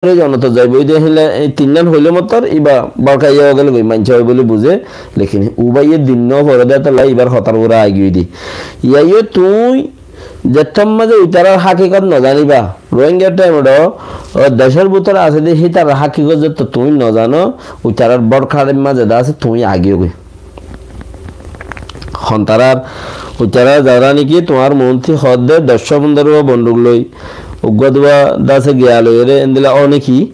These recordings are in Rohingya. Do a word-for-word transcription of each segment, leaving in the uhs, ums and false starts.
Ore jonot zaibo, ede híle, e tinnán hoile mottor, iba borkaiya ógel goi, maincé ói buli buzé, lekin ubaye din no fore de, tolla ibar hotár ura agi ói de. Iyaiyo tuñí zettót mazé itarar hákikot no zaniba, Rohingya time ot, o decór bútore asé de, hítarar hákikot zettót tuñí no zano, itarar borkair mazé de asé, tuñí agi ói goi. Hon tarár, itarar zará niki tuáñr muúnti hoódde doccó fundoró bonduk loi, uggúa duwá dase giya loiyóre endilla ó niki?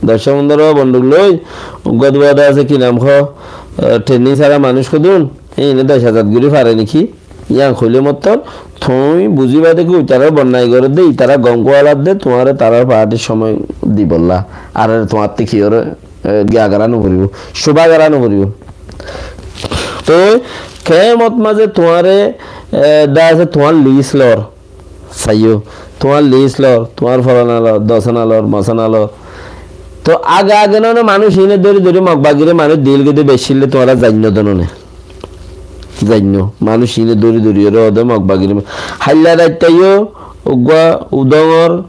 Doccó fundoró bonduk loi, uggúa duwá dase ki nam hoó, e, training sára manúic hodún, e, ine doc házar gorí fare niki? Yián hoilé mottor, tuñí buzíba de ki itarar bonnai gorédde, itara gom kualadde, tuáñre tarár partir somoi dibolla. Ar tuáñtte ki ore e, giya gorá no foribó, cúba gorá no foribó. Toi kemot mazé tuáñre, e, de asé tuáñr list lor, saiyó, tuáñr list lor, tuáñr folana lor, dosana lor, mosana lor. Toi age age none manúic ine dóri dóri Mog bagire manúic dil gede beccíle tuáñra zainno de none. Zainno, manúic ine dóri dóri ore ode Mog bagire. Háilla raitta yó uggúa udongor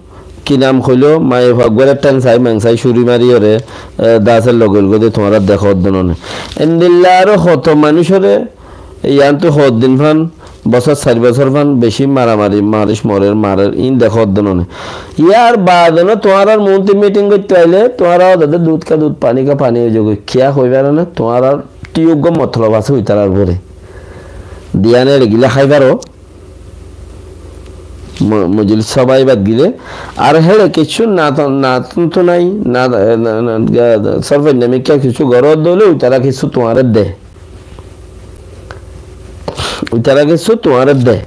ki nam hoilo, maiyafuwa uggúare théng sai, meng sai, cúri mari ore, e, dase logel gode tuáñra dekódde none. Endilla aró hoto manúic ore, yiántu hoddin fán, bosór sair bosór fán, beci maramari, manúic morer, marer, iín dekódde none. Yar baade no tuáñrar muúnti meeting goitte aile, tuáñra ode de dud ka dud, pani ka pani ói zagói. Kiyá hoibar ne, tuáñrar Ti uggúa motolob asé itarar uore. Diyan eçe gile hái faro. Mo-, mojlis soba ibát gile. Ar héçe kessú na to-, na tuntu nai, na, na, na, ga-, sorfai nami kiyá kessú goró dóile, uitara kessú tuáñre de. Uitara kessú tuáñre de.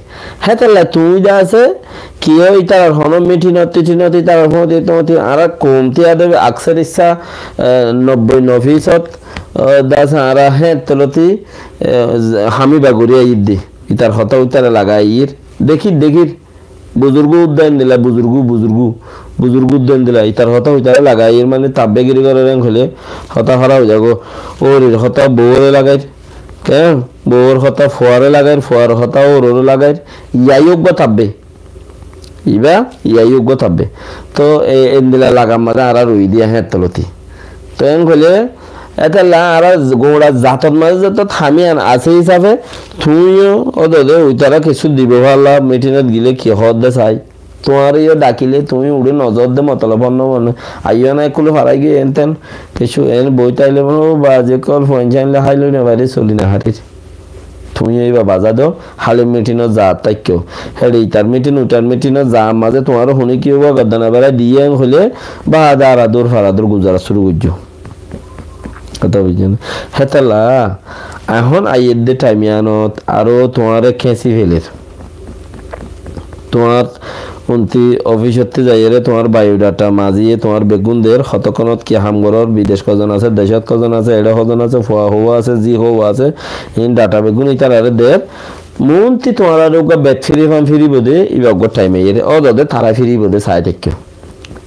Hétolla tuñí de asé, kiyó itarar hono mitinot, titinot, itarar fóti, tomoti, añára koum tiya debe, aksar issá, eh, nobboi no fisót, eh, de asé añára hétoloti, eh, hamiba gorí aiyír de. Itar hotá uitara laga aiyír. Dekír, dekír. Buzurgu udda endilla, buzurgu, buzurgu. Buzurgu udda endilla. Itar hotá uitara laga aiyír, mane tabbegiri gorer en hoile, hotá háraf ói zagói. Óurir hotá bouwore lagair. Ken? Bouwor hotá fuare lagair, fuar hotá óurore lagair. Iyá uggúa tabbe. Ibá, iyá uggúa tabbe. Toi e, endilla lagar mazé añára roi diya hétoloti. Toi en hoile, étella añára gura zatot mazé zetot hami an asé hísafe, tuñíyo ódode uitara kessú dibo falla, mitinot gile ki hoódde sai. Tuáñre yó dhakile tuñí uçí nozor de motolob honno mone. Aiyó na ekkule farai giyé enten. Kessú en boi táile mone, "Ó bazi, kol fuain sainle hái loi no fari, soli no farir." Tuñí ibá baza do, háli mitinot za táikko. Héçe itar mitin, uitar mitinot za mazé tuáñre hone ki óibo, goddana berai diye en hoile, baade añára dur fara dur guzara cúru goijjó. Hotá buijjó né? Hétalla, ehón aiyér de thaim iyanot aró tuáñre kéñsi feler. Tuáñr unti ofisot zaiyóre tuáñr biodata maziye tuáñr beggún der, hotokkánot ki ham goror, bidec hozon asé, decot hozon asé, eçe hozon asé, fua houwa asé, zi houwa asé, in data beggún itarare der. Muúnti tuáñrare uggúa bet firi fan firibo de, ibá uggúa thaim aiyér. Ódode tará firibo de sai táikko.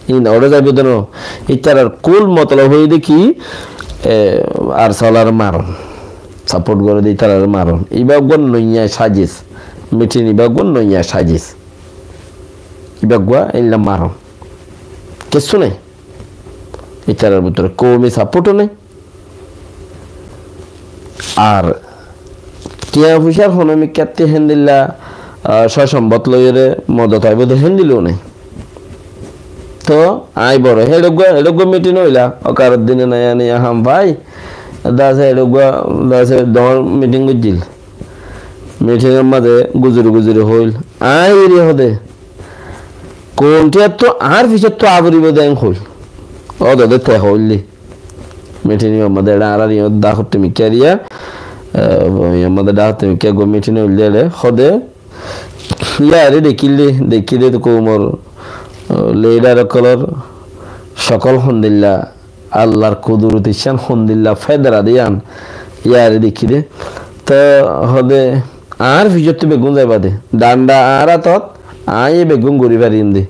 In óre zaibo de no. Itarar kul motolob óilde ki, e, ARSA olar maron. Saport gore de itarar maron. Ibá uggúa noiya sajic. Mitin ibá uggúa noiya sajic. Ibá uggúa eilla maron. Kessú nai. Itarar bútore koumi saport o nai. Ar tiya fuisar hono mikkátti héndilla, ah, só sombot loiyóre modot aibo de héndilla nai. To añí boro héçe uggúa, héçe uggúa mitin óila, okar dine naya naya ham fai. Dase héçe uggúa, dase doñr mitin goijjil. Mitinor mazé guzori guzori hoil. Añí eri hode. Koum tiyattú añár fisottu aburibo de en hoil. Ódode te hoil de. Mitin iba mazé eçe añárar iyót dahotte mikká eriya, eh, iyót mazé dahotte mikká go mitin óilde eçe, hode, iyare dekíle, dekíle to koumor, eh, lidar ókkolor cokol hondilla, Allar kudurot icán hondilla federa de yián, iyare dekíle. To hode, añár fisottu beggún zaiba de. Danda añár átot, añí beggún gorí fariyum de.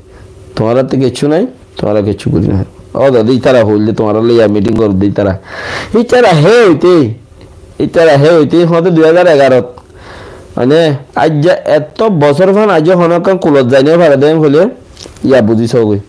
Tuáñrattú kessú nai, tuáñra kessú gorí no faro. Ódode, ítara hoilde tuáñra loi mitin goródde ítara. Ítara hé óite, ítara hé óite, hoóde dui házar egarot. Mane, aijja etó bosór fán aijja honókkan kulot zai no fare de hoile, iya buzí sógoi.